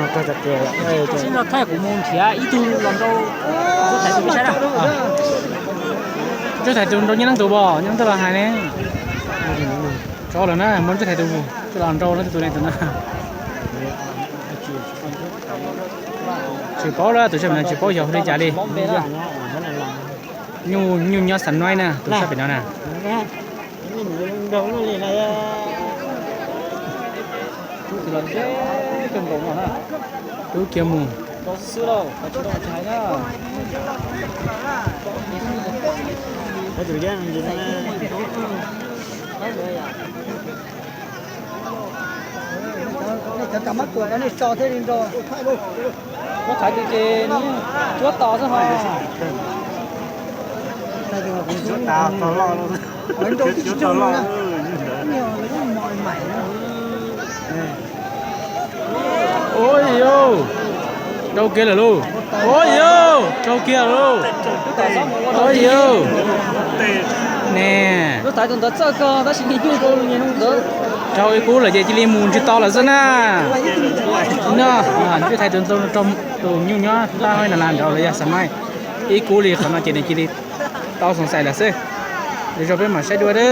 Sib nrog thaij kuv mus nrhiav ib tug los nrau. Ntsuab Thaiv tus peb saib na. Ntsuab Thaiv tus nrau Nyiaj Leej tus pom, Nyiaj Leej tuaj los hais ne. Tso lawm na, muab Ntsuab Thaiv tus tuaj los nrau na, tus ne tus na. Tsis paub lawm, tus saib no tsis paub yog hu li cas li. Nyuj, nyuj nyob Xam Nuaib na, tus sab pem no na. Tub kiag mus. Nej cov tau mab kuam no nej so thiaj li nrau. Muab thaiv tus ces cuab tos xwb ho. Lawv nrau tib si nrau no, lawv mos mais. Ua yau, nrau kiag lawm lauj. Ua yau, nrau kiag lawm lauj. Ua yau, ne. Lub thaiv tus ntawd txawj kawg tab sis nws nyuj tau nws ntawd. Rau ib kub lawm ces cia li mus ntsws to lawm xwb na. No, Ntsuab Thaiv tus, tus nyuj nyob Nplaj Huaib na, nrau lawm yog Xam Nuaib. Ib kub li qhov no ces nws cia li tau xoom xais lawm xwb. Lwm zaug peb mam saib dua nawb.